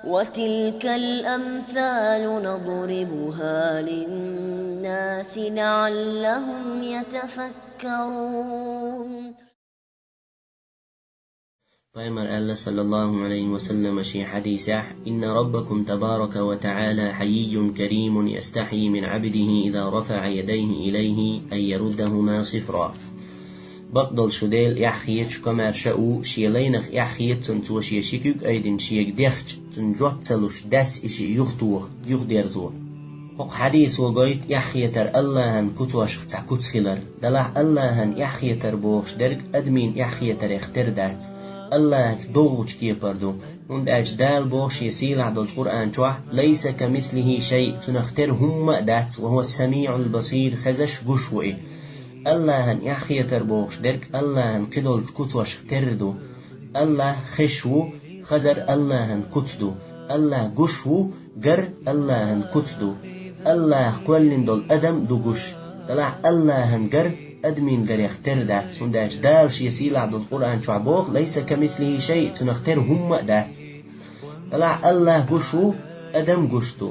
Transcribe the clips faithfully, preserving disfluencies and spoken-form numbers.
وتلك الأمثال نضربها للناس لعلهم يتفكرون. Пайхамара аьлла, саллаллаху алейхи ва саллама, шен хьадисехь: «إن ربكم تبارك وتعالى حيي كريم يستحيي من عبده إذا رفع يديه إليه أن يردهما صفرا». Бакъдолчу Дела эхь хеташ, комаьрша а ву, шен лайнах эхь хета цунна, цо шен ши куьг айдина шега дехча, цунна жоп ца луш, даьсса и шиъ юхатоха, юхадерзо. ХӀокху хьадисо гойту эхь хетар АллахӀан куцошах цхьа куц хилар. Делахь АллахӀан эхь хетар бохуш дерг адамийн эхь хетарех тера дац. АллахӀаца догӀучу кепара ду, хӀунда аьлча Дала боху шен сийлахь долчу Къуръан чохь: «ليس كمثله شيء», цунах тера хӀумма а дац, «وهو السميع البصير», хезаш, гуш ву и. АллахӀан эхь хетар бохуш дерг АллахӀан кхидолчу куцошах тера ду. АллахӀ хезаш ву, хазар АллахӀан куц ду. АллахӀ гуш ву, гар АллахӀан куц ду. АллахӀ кхоьллина долу адам ду гуш. Делахь АллахӀан гар адамийн гарех тера дац, хӀунда аьлча Дала шен сийлахь долчу Къуръан чохь боху: «ليس كمثله شيء», цунах тера хӀумма а дац. Делахь АллахӀ гуш ву, адам гуш ду.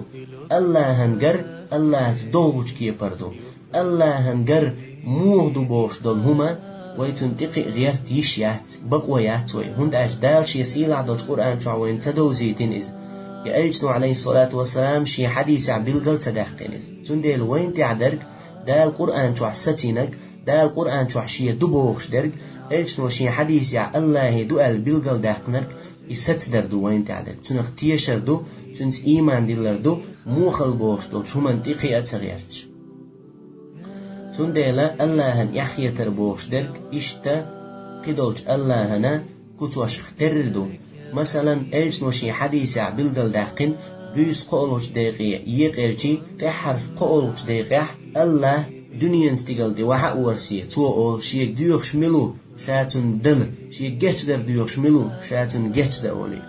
АллахӀан гар АллахӀаца догӀучу кепара ду. АллахӀан гар муха ду бохуш долу хӀума, вай цунна тӀекхиа гӀерта йиш яц, бакъо яц вай, хӀунда аьлча Дала шен сийлахь долчу Къуръан чохь вайна ца довзийтина иза. Я Элчано, алейхиссалату вассалам, шен хьадисехь билгал ца даьккхина иза. Цундела вайна тӀехь дерг Дала Къуръан чохь сацийнарг, Дала Къуръан чохь шен ду бохуш дерг, Элчано шен хьадисехь АллахӀе ду аьлла билгал даьккхинарг, и сацдар ду вайна тӀехь дерг. Цунах тешар ду, цуьнца ийман диллар ду, мухал бохуш долчу хӀуманна тӀекхиа а ца гӀерташ. Цундела АллахӀан эхь хетар бохуш дерг иштта кхидолчу АллахӀана куцошах терра ду. Масалан, Элчано шен хьадисехь билгал даьккхина, буьйса кхоалгӀачу декъе екъаелчи, тӀаьххьарчу кхоалгӀачу декъехь АллахӀ дуьненан стигала тӀе вахьа а ворсе, цо олу: «Шега доьхуш мила ву, ша цунна дала, шега гечдар доьхуш мила ву, ша цунна гечда», олий.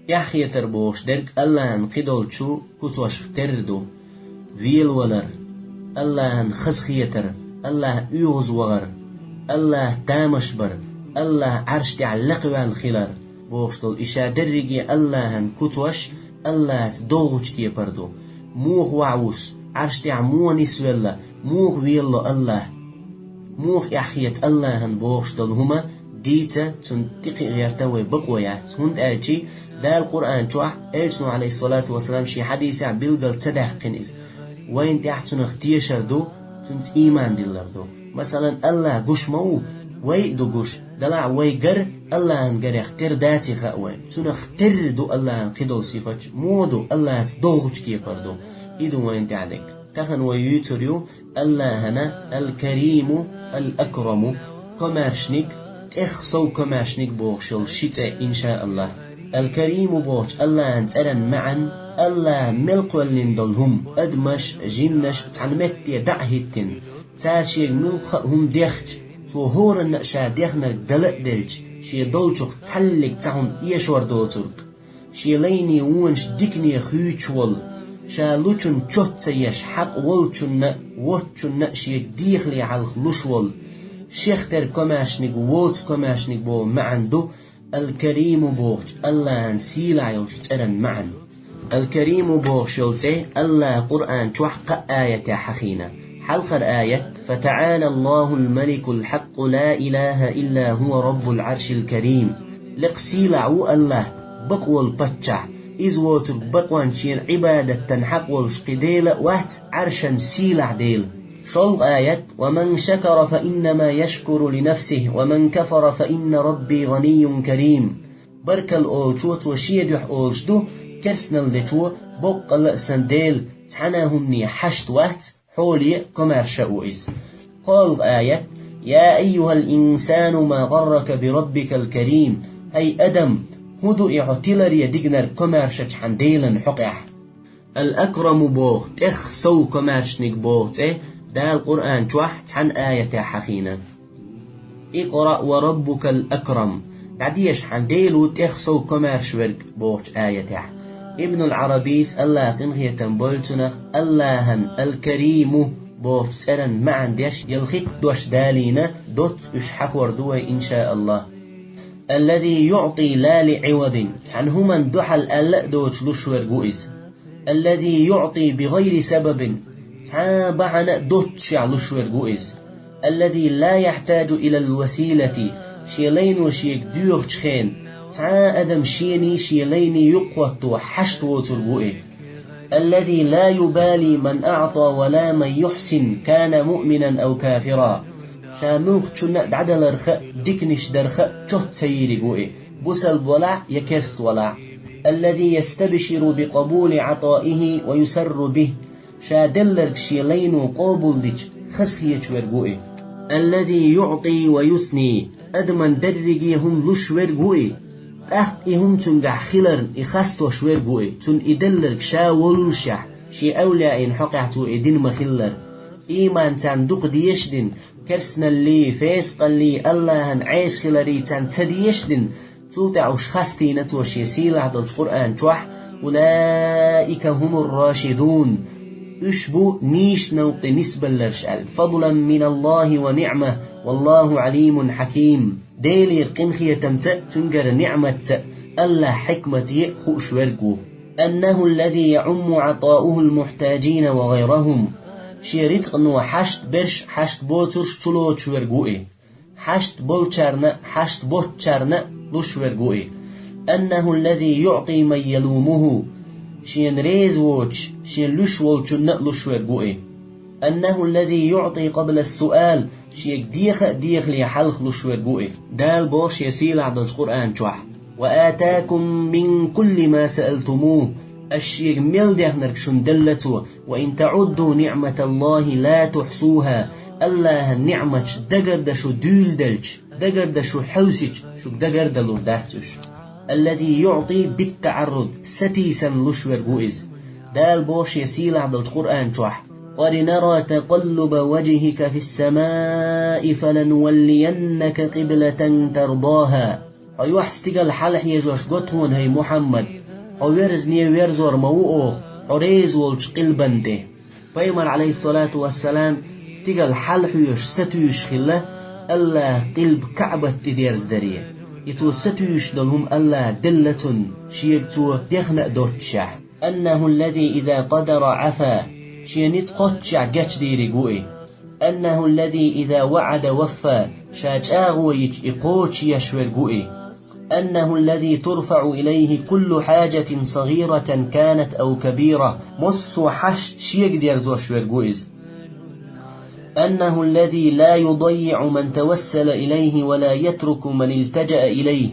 Эхь хетар бохуш дерг АллахӀан кхидолчу куцошах терра ду: велавалар, АллахӀан хазахетар, АллахӀ оьгӀазвахар, АллахӀ тамаш бар, АллахӀ Ӏарш тӀехь лакхаваьлла хилар бохуш долу и ша дерриге АллахӀан куцош АллахӀаца догӀучу кепара ду. Муха вахьа ву со, Ӏарш тӀехь муха нисвелла, муха велало АллахӀ? Муха эхь хета АллахӀан бохуш долу хӀума дийца, цунна тӀекхиа гӀерта вай бакъо яц, хӀунда аьлча Дала Къуръан чохь, Элчано, алейхиссалату вассалам, шен хьадисехь билгал ца даьккхина иза. Вайна тӀехь цунах тешар ду, цуьнца ийман диллар ду. Масалан, АллахӀ гуш ма ву, вай а ду гуш, делахь вай гар АллахӀан гарех тера даций хаьа вайна. Цунах терра ду АллахӀан кхидолу сифаташ, муха ду, АллахӀаца догӀучу кепара ду. И ду вайна тӀехь дерг. Тахана вай юьйцур ю АллахӀана Ал-Кариму, Ал-Акраму, комаьршниг, тӀех сов комаьршниг бохуш йолу ши цӀе, иншааллахӀ. Ал-Кариму бохучу АллахӀан цӀеран маьӀна: АллахӀа мел кхоьллина долу хӀума, адамаш, жиннаш, цхьана метте дӀа а хӀиттина, цара шега муьлхха а хӀума дехча, цо хӀоранна а ша дехнарг дала а делча, шен долчух цхьаллиг цхьа хӀума эшор доцург. Шен лайне вонаш дикане хуьйцуш волу, ша лучун чот ца еш, хьакъ волчунна а, воцчунна а шега дехале хьалха луш волу, шех тера комаьршниг воцу комаьршниг боху маьӀна ду Ал-Кариму бохучу АллахӀан сийлахь йолчу цӀеран маьӀна. Ал-Кариму бохуш йолу цӀе АллахӀа Къуръан чохь кхаа аятехь хьахийна. Хьалхара аят: «فتعالى الله الملك الحق لا إله إلا هو رب العرش الكريم». Лекха сийлахь ву АллахӀ, бакъволу паччахь, иза воцург бакъонца шена Ӏибадат дан хьакъ волуш кхин Дела а вац, Ӏаршан сийлахь Дела. ШолгӀа аят: «ومن شكر فإنما يشكر لنفسه ومن كفر فإن ربي غني كريم». Баркалла олучо цо шен дуьхьа олуш ду, керстаналла дечо боккъалла а сан Дела цхьана а хӀумане хьашт вац, хьоле а, комаьрша а ву иза. КхоалгӀа аят: «يا أيها الإنسان ما غرك بربك الكريم». ХӀай адам, хӀун ду и хьо тиларе дигнарг комаьршачу хьан Делан хьокъехь? Ал-Акраму боху, тӀех сов комаьршниг боху цӀе Дала Къуръан чохь цхьана аятехь хьахийна. «اقرأ وربك الأكرم». ДӀадеша, хьан Дела ву тӀех сов комаьрша верг бохучу аятехь. Ибнул Ӏарабийс, АллахӀа къинхетам бойла цунах, АллахӀан Ал-Кариму бохучу цӀеран маьӀна деш, ялхитта дош далийна, доцца уьш хьахор ду вай, иншааллахӀ. الذي يعطي لا لعوض, цхьана хӀуманна дуьхьал аьлла а доцуш луш верг ву иза. الذي يعطي بغير سبب, цхьа а бахьана а доццушехь луш верг ву иза. الذي لا يحتاج إلى الوسيلة, шен лайно шега доьхучу хенахь, цхьа а адам шений шен лайний юккъахӀотто хьашт воцург ву и. الذي لا يبالي من أعطى ولا من يحسن كان مؤمنا أو كافرا. Ша муьлххачунна а дӀадаларх а, диканаш дарх а чот ца йийриг ву и, бусалба валахь я керста валахь. الذي يستبشر بقبول عطائه ويسر به. Ша делларг шен лайно къобалдича, хазахеташ верг ву и. الذي يعطي ويثني. Адаман дерриге хӀума луш верг ву и. ТӀаккха и хӀума цуьнгахь хиларна, и хастош верг ву и, цунна и делларг ша воллушехь, шен эвлаяийн хьокъехь цо и дина ма-хиллара. Ийман царна дукха дезаш а дина, керстаналлий, фесакъаллий, АллахӀан Ӏеса хиларий царна ца дезаш а дина, цул тӀаьхьа уьш хастийна цо шен сийлахь долчу Къуръан чохь: أولئك هم الراشدون. Уьш бу нийсачу новкъа тӀе нисбаларш аьлла. فضلا من الله ونعمة والله عليم حكيم. Делера къинхетамца а, цуьнгара ниӀматца а, АллахӀ хьикмате а хууш верг ву. أنه الذي يعم عطاؤه المحتاجين وغيرهم. Шен рицкъано хьашт берш а, хьашт боцурш а чулоцуш верг ву и. Хьашт болчарна а, хьашт боцчарна а луш верг ву и. أنه الذي يعطي من يلومه. Шена реза воцуш, шена луьйш волчунна а луш верг ву и. أنه الذي يعطي قبل السؤال. Шега деха а дехале хьалха луш верг ву и. Дала боху шен сийлахь долчу Къуръан чохь: وآتاكم من كل ما سألتموه. Ас шега мел дехнарг шуна делла цо. وإن تعدوا نعمة الله لا تحصوها. АллахӀан ниӀматаш дагардан шу дуьйладелча, дагардан шу хьевсича, шуьга дагардалур дац уьш. الذي يعطي بالتعرض. Сатийсана луш верг ву иза. Дала боху шен сийлахь долчу Къуръан чохь: قد نرى تقلب وجهك في السماء فلنولينك قبلة ترضاها. Хьо юьхь стигала хьалахьежош го тхуна, хӀай Мухьаммад, хьо верзане верзор ма ву оха хьо реза волчу къилбан тӀе. Пайхамар, Ӏалайхиссалату вассалам, стигала хьалахьоьжуш сатуьйсуш хилла, АллахӀа къилба КаӀбат тӀе дерзадаре. И цо сатуьйсуш долу хӀума АллахӀа делла цунна, шега цо дехна а доццушехь. أنه الذي إذا قدر عفا. Шен ницкъ кхоччехь гечдийриг ву и. أنه الذي إذا وعد وفى. Ша чӀагӀо йича, и кхочушъеш верг ву и. أنه الذي ترفع إليه كل حاجة صغيرة كانت أو كبيرة. Массо а хьашт шега дерзош верг ву иза. أنه الذي لا يضيع من توسل إليه ولا يترك من التجأ إليه.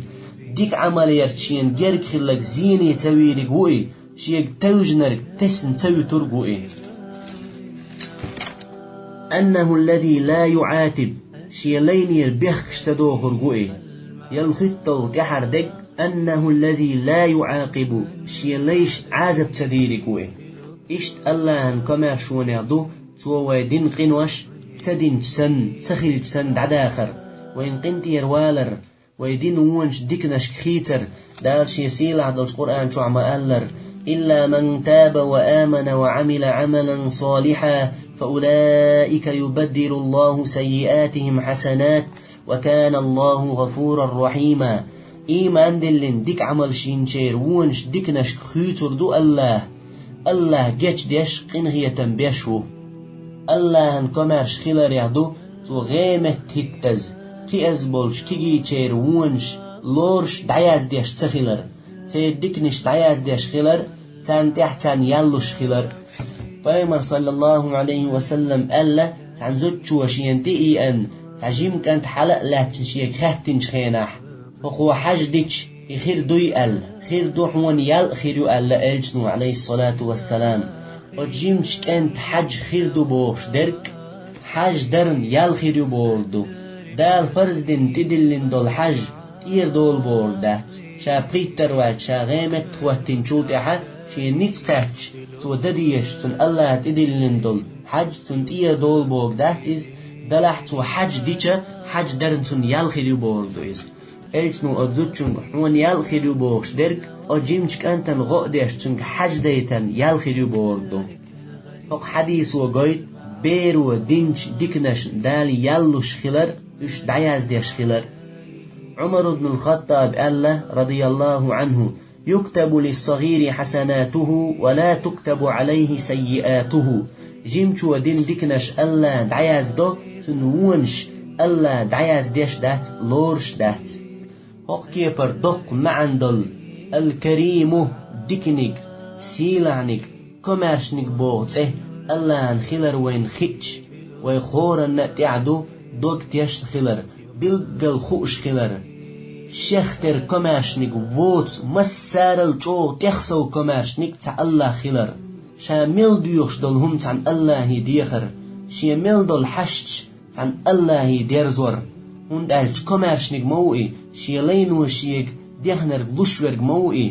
Дика Ӏамал ярца шена герга хилларг зене ца вийриг ву и, шега тевжинарг тесна ца вуьтург ву и. أنه الذي لا يعاتب. Шен лайнера бехкаш ца дохург ву и. ЯлхуьтталгӀа тӀаьхьара дерг: أنه الذي لا يعاقب. Шен лайшна Ӏазап ца дийриг ву и. Иштта АллахӀан комаьршонех ду, Цо вай дина къинош ца динчу санна, ца хилчу санна дӀадахар, вайна къинтӀера валар, вай дина вонаш диканашка хийцар. Дала Шен сийлахь долчу Къуръан чохь ма-аллара: إلا من تاب وآمن وعمل عملا صالحا فأولئك يبدل الله سيئاتهم حسنات وكان الله غفورا رحيما. Ийман диллина дика Ӏамалш йинчеран вонаш диканашка хуьйцур ду АллахӀ. АллахӀ гечдеш, къинхетам беш ву. АллахӀан комаьрша хиларех ду Цо гӀеметтахӀиттаза, кхиаза болчу кегийчеран вонаш лоруш дӀаяздеш ца хилар, церан диканаш дӀаяздеш хилар, царна тӀехь царна ял луш хилар. Пайхамара, саллаллаху Ӏалайхи ва саллам, аьлла, цхьана зудчо шена тӀе а еана, цхьа жима кӀант хьала а лаьцна шега хаьттинчу хенахь: «ХӀокхо хьаж дича, и хир дуй?» аьлла. «Хир ду, хьуна ял а хир ю», аьлла элчано, Ӏалайхиссалату вассалам. Оцу жимачу кӀанта хьаж хир ду бохуш дерг, хьаж дарна ял хир ю бохург ду. Дала фарз дина тӀедиллина долу хьаж тӀера долу бохург дац. Ша пхийттара ваьлча, ша гӀеметтахӀоттинчул тӀаьхьа, шен ницкъ кхаьчча, цо дан дезаш, цунна АллахӀа тӀедиллина долу хьаж цунна тӀера долу бохург дац иза, делахь цо хьаж дича, хьаж дарна цунна ял хир ю бохург ду иза. Элчано оцу зудчуьнга хьуна ял а хир ю бохуш дерг, оцу жимачу кӀантана гӀо а деш, цуьнга хьаж дайтарна ял хир ю бохург ду. ХӀокху хьадисо гойту беро динчу диканашна Дала ял луш хилар, уьш дӀаяздеш хилар. Ӏумар ибн аль-Хаттаб аьлла, радияллаху Ӏанху: «يكتب للصغير حسناته ولا تكتب عليه سيئاته». Жимчо дина диканаш АллахӀа дӀаяздо, цунна вонаш АллахӀа дӀаяздеш дац, лоруш дац. ХӀокху кепара доккха маьӀна долу: «Аль-Кариму», диканиг, сийлахьниг, комаьршаниг боху цӀе АллахӀан хилар вайна хиъча, вай хоранна а тӀехь ду дог тешна хилар, билггал хууш хилар. Шех тера комаьршаниг воцу, массарал чӀогӀа тӀехсов комаьршаниг цхьа АллахӀ хилар. Ша мел доьхуш долу хӀума цхьана АллахӀе дехар, шен мел долу хьашташ цхьана АллахӀе дерзор, хӀунда аьлча комаьршаниг ма ву и, шен лайно шега дехнарг луш верг ма ву и,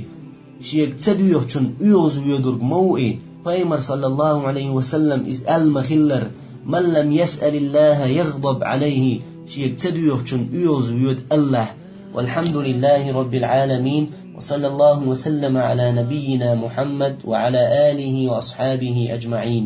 шега ца доьхучунна оьгӀаз воьдург ма ву и. Пайхамар, саллаллаху Ӏалайхи ва саллам, иза аьлла ма-хиллара: «من لم يسأل الله يغضب عليه», шега ца доьхучунна оьгӀаз воьду АллахӀ. والحمد لله رب العالمين، وصلى الله وسلم على نبينا محمد وعلى آله وأصحابه أجمعين.